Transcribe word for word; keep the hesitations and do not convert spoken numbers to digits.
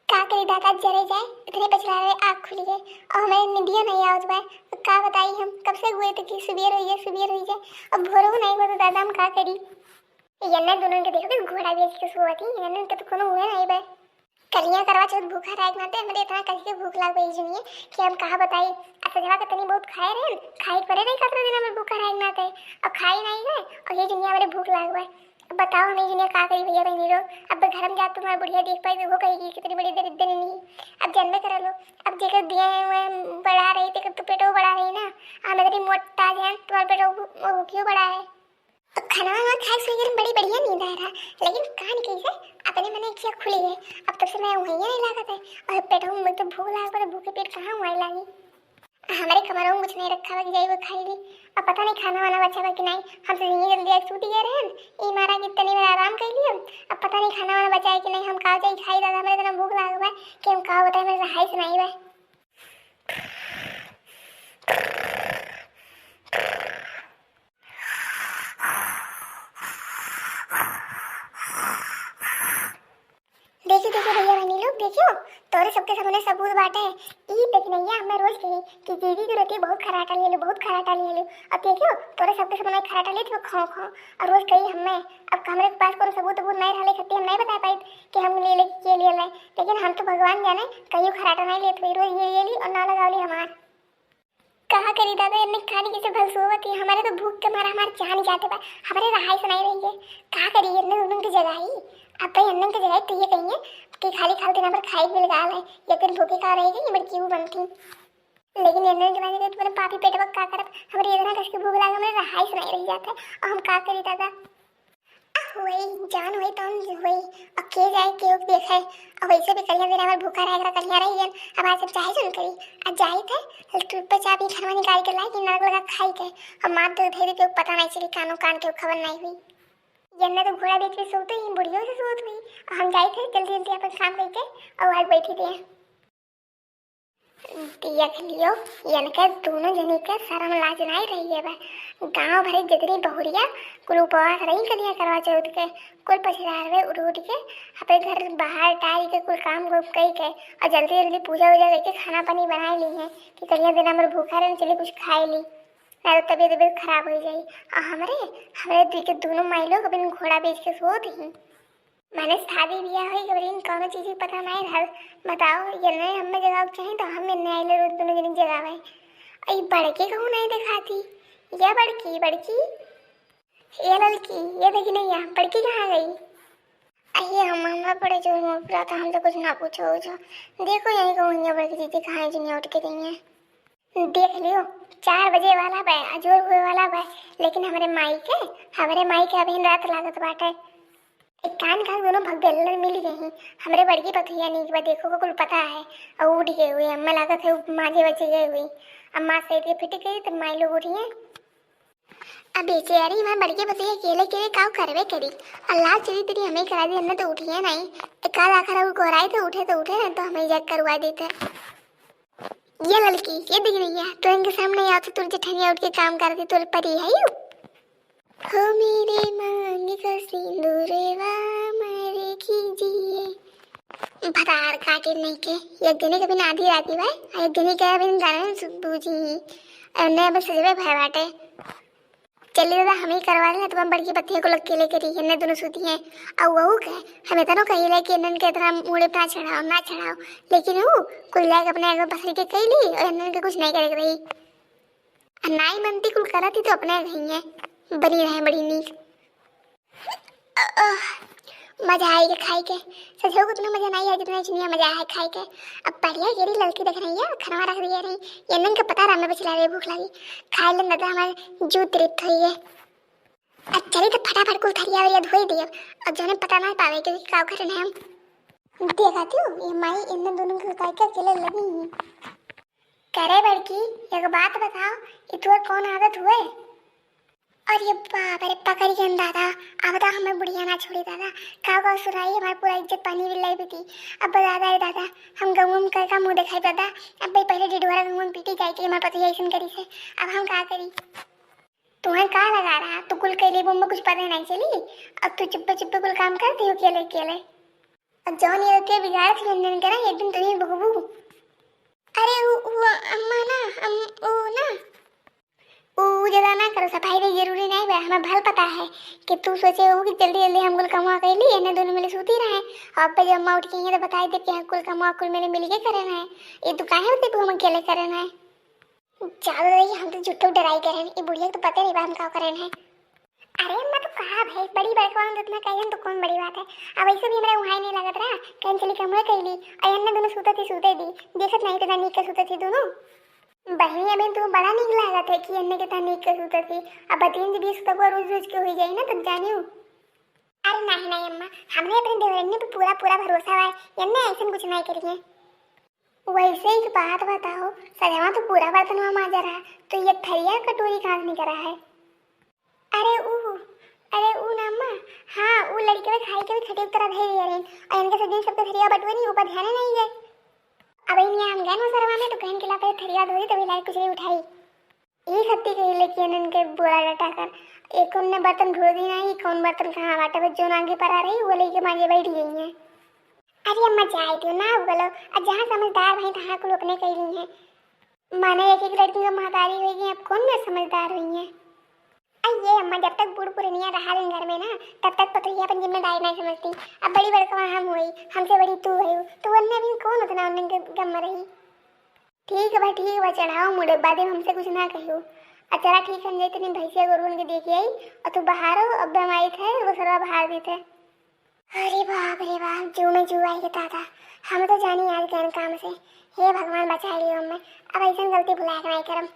का करी दादा, जरे जाए, इतने पछला रहे, आँख खुली है और हमारे निंदियो नहीं आवत बा। का बताई हम, कब से हुए थे कि सुबेर होइए, सुबेर होइए, अब भोरो नहीं हुआ तो दादा हम का करी। ये अन्ना दोनों के देखो कि घोड़ा बेच के सोवत ही, अन्ना के तो कोनो हुए नहीं बा। कलिया करवा चौथ भूखा रहे के नाते हमरे इतना कस के भूख लाग गई जुनिए कि हम कहा बताई। आ सजवा के तनी बहुत खाए रहे, खाए के परे नहीं, कतरा दिन हमें भूखा रहे के नाते, और खाई नहीं है, और ये जुनिया हमारे भूख लाग गए। अब बताओ हमें जुनिया का करी भैया बहनी लोग। अब घर में जात तुम्हारा बुढ़िया देख पाई तो वो कहेगी कितनी बड़ी दरिद्र नहीं। अब जन्मे करा लो, अब जेकर दिए हुए बढ़ा रही तेकर तो पेटो बढ़ा रही ना। हम इतनी मोटा जान तुम्हारा पेटो वो क्यों बढ़ा है। अब खाना वाना खाए सोई के बड़ी बढ़िया नींद आ रहा, लेकिन कान कैसे अपने मने एक खुली है। अब तब से मैं वहीं नहीं लागत है, और पेटो में तो भूख लाग पर भूखे पेट कहाँ हुआ लागी। हमारे कमरों में कुछ नहीं रखा बा कि जाई वो खाई ली। अब पता नहीं खाना वाना बचा बा कि नहीं, हम तो यहीं जल्दी आज सूती गए रहन, ई मारा कि तनी बेर आराम कर लियो। अब पता नहीं खाना वाना बचा है कि नहीं, हम का जाई खाई दादा, हमारे इतना भूख लाग बा कि हम का बताए, मेरे हाय सुनाई बा। देखियो, देखियो भैया बहनी लोग, देखियो, तोरे सबके सामने सबूत बाटे। ई देखनैया हमें रोज कही कि दीदी के रोटी बहुत खराटा ले लो, बहुत खराटा ले लो। अब देखियो, तोरे सबके सामने खराटा ले तो खो खो, और रोज कही हमें। अब हमरे पास कोनो सबूत सबूत नहीं रहले, खत्ती हम नहीं बता पाई कि हम ले ले के लिए ले, लेकिन हम तो भगवान जाने कहियो खराटा नहीं लेत हुई, रोज ये ले ली और ना लगावली हमार। कहा करी दादा, इन्ने खानी कैसे भलसुआ थी, हमारे तो भूख के मारा हमार जान जाते बा, हमारे रहाई से नहीं रही है। का करी इन्ने उन्नन की जगह ही, अब भाई इन्नन की जगह तो ये कही है कि खाली खाल दिन भर खाई मिल गा है, ये दिन भूखे का रहेगी, ये बड़की वो बनती। लेकिन इन्नन के बाद तुम्हारे पापी पेट का का करब, हमारे इतना कस के भूख लागे, हमारे रहाई से नहीं रह जाते, और हम का करी दादा। आ होई, जान होई, तौन होई, अब के जाए, के देखे। अब वैसे भी कलिया दिन हमार भूखा रहे, एकरा कलिया रही गन। अब आज हम चाहे जौन करी, आज जाई थे, चुप्पे चाप ही खाना निकाल के लाई कि नाक लगा खाई के। अब मार दे धे दे, के पता नहीं चली, कानो कान के खबर नहीं हुई। यन्ना तो घोड़ा बेच के सोते ही, बुढ़ियों से सोत हुई। अब हम जाई थे जल्दी जल्दी अपन काम करके, और आज बैठी थे। देख लियो, इनके दोनों जनी के शर्म लाज नाई रही है बा। गाँव भरे जितनी बहुरिया कुल उपवास रही कलिया करवा चौथ के, कुल पछदारवे उठ उठ के अपने घर बाहर टारी के कुल काम को कई के और जल्दी जल्दी पूजा वूजा करके खाना पानी बनाए ली है कि कलिया दिन हमर भूखा रहे, चलिए कुछ खाए ली, ना तो तबीयत तबीयत खराब हो जाई। और हमरे, हमरे दी के दोनों माई लोग अपन घोड़ा बेच के सोत ही। माने शादी बियाह होई, गबरिन कौनो चीज के पता नहीं रहल। बताओ, ये नहीं हमें जगावे के चाही, तो हम ये नहीं आइले रोज दोनों जने जगावे। आई बड़की कहूँ नहीं दिखाती। या बड़की, बड़की, ये ललकी, ये देखी नहीं, या बड़की कहाँ गई? अये हम, हमरा बड़े जोर में पूरा था, हमसे कुछ ना पूछो, पूछो। देखो यही कहूँ, ये बड़की दीदी कहाँ है, जो नहीं उठ के गई है। देख लियो, चार बजे वाला बा, अजोर हुए वाला बा, लेकिन हमरे माई के, हमरे माई के अभी रात लागत बाटे। एक कान का दोनों भगबेलन मिल गई। हमरे बड़की पतोहिया नीक बा, देखो को कुल पता है। और उठ गए हुए, अम्मा लागत है, माजे बचे गए हुए। अम्मा से के फिट गई, तब माई लोग उठी है। अब बेचारी हमारे बड़की पतोहिया अकेले अकेले काव करवे करी। अल्लाह चली तेरी हमें करा दी, हमने तो उठी है नहीं। एक आध आखिर और गोराई तो उठे तो उठे, नहीं तो हमें जग करवा देते। ये ललकी, ये दिख रही है, तो इनके सामने या तो तुर जेठनिया उठ के काम करती, तुर परी है यू। हो मेरे मांग का सिंदूरवा मर कीजिए। भतार काटे नहीं के, एक जने कभी आधी राती भाई, एक जने के अभी गाने में सु-, बूझी। और नया बस सजवे भाई बाटे। चली दादा, हम ही करवा लें, तो हम बड़की पतोहिया को लग के लेके रही, इन्हें दोनों सूती हैं। और वहू के, हम इतना कही ले कि इन्हन के इतना मूड़े पे ना चढ़ाओ, ना चढ़ाओ। लेकिन वो कुल जाके अपने आगे पसरी के कही ली और इन्हन के कुछ नहीं करे के रही। आ नाई मनती कुल करत ही तो अपने घर ही है, बनी रहे बड़ी नीक। अ, अ, मजा आई के खाई के। सच हो, उतना मजा नहीं आया जितना चिनिया मजा है खाई के। अब बढ़िया गेरी ललकी देख रही है, खाना रख दिया रही। ये नन के पता रहा मैं बचला रही भूख लगी। खाए लेन दादा हमारे जू तृप्त हुई है। अब चली तो फटाफट कुल थरिया वरिया धोई दिए। अब जाने पता ना पावे कि काव करने हम। देखा तू, ये माई इन दोनों के काहे के अकेले लगी ही। करे बड़की, एक बात बताओ, ये तोर कौन आदत हुए? अरे बाप रे, पकड़ के दादा, अब तो हमें बुढ़िया ना छोड़ी दादा। का का सुनाई, हमारे पूरा इज्जत पानी भी लाई बीती। अब दादा रे दादा, हम गाँव में का मुँह दिखाई दादा। अब भाई पहले डिडवारा गाँव में पीटी जाए कि हमारे पति ऐसन करी से, अब हम का करी? तुम्हें का लगा रहा, तू कुल कैले वो में कुछ पता नहीं चली। अब तू चुप्पे चुप्पे कुल काम कर दियो अकेले अकेले। अब जौन ये के बिगाड़त ही उन्हन के ना, एक दिन तुम्हें भुगबू। अरे उ, उ अम्मा ना, अम, उ ना, उ, उ ज्यादा ना करो, सफाई भी जरूरी नहीं बा। हमें भल पता है कि तू सोचे हो कि जल्दी जल्दी हम कुल कमवा कैली, एने दोनों मिले सूती रहे। अब जब अम्मा उठ के अइहें तो बताई दे कि हम कुल कमवा कुल मिले मिल के करे रहे। ये तू काहे होते तू हम अकेले करे रहे? ज्यादा रही, हम तो झूठो डराई करे हैं। ये बुढ़िया को तो पता नहीं बा हम का करे हैं। अरे अम्मा, तो कहा भाई, बड़ी बड़कवा हम तो इतना कह देन तो कौन बड़ी बात है। अब वैसे भी हमरा उहाँ नहीं लागत रहा, कहीं चली कमवा कैली, और एने दोनों सूते थी, सूते दी, देखत नहीं कितना नीक के सूते थी दोनों। बहिनी, अबे तू बड़ा नीक लागत है कि एने के तनी के सूतत ही। अब बतियन जब ये सुतगवा रोज रोज के होई जाई ना, तब जानियो। अरे नहीं, नहीं अम्मा, हमरे अपने देवरन्नी पे पूरा, पूरा भरोसा बा, एने ऐसन कुछ नहीं करिए। वैसे एक बात बताओ, सजवा तो पूरा बर्तनवा माजा रहा, तो ये थरिया कटोरी कहाँ से निकला है? अरे ऊ, अरे ऊ ना अम्मा, हाँ, ऊ लड़के खाई के भी खटिया उतरा धई दिया रहे, और इनके सब दिन सबके थरिया बटुए नहीं, ऊपर ध्यान ही नहीं गए। अब इन यहाँ हम गए ना सरवा में, तो कहन के ला पहले थरिया धोई, तभी लाइट कुछ नहीं उठाई। ई खत्ती कही लेकिन इनके बोला डटा कर, एक उनने बर्तन ढूंढ दी नहीं, कौन बर्तन कहाँ बाटे, बस जोन आगे पर आ रही, वो लेके माजे बैठ गई है। अरे अम्मा, जाए दियो ना, उगलो, अब जहाँ समझदार भाई तहाँ कुल अपने कह रही हैं। माने एक एक लड़की का महतारी होई गई, अब कौन ना समझदार हुई है। अरे ये अम्मा, जब तक बूढ़ पुरनिया रहा दिन घर में ना, तब तक पतोहिया अपन जिम्मेदारी नहीं समझती। अब बड़ी बड़कवा हम हुई, हमसे बड़ी तू है, तो वन्ने भी कौन उतना उन्हें के गम में रही। ठीक बा, ठीक बा, चढ़ाओ मुड़े, बाद में हमसे कुछ ना कहियो। अच्छा चला ठीक, हम जाई तनी भैंसिया गोरुअन के देखे आई, और तू बाहर हो, अब हम आई थे, वो सरवा बाहर देते। अरे बाप रे बाप, जू में जू आई के दादा, हम तो जानी आज गैन काम से। हे भगवान बचा लियो हमें, अब ऐसन गलती भुलाए के नहीं करम।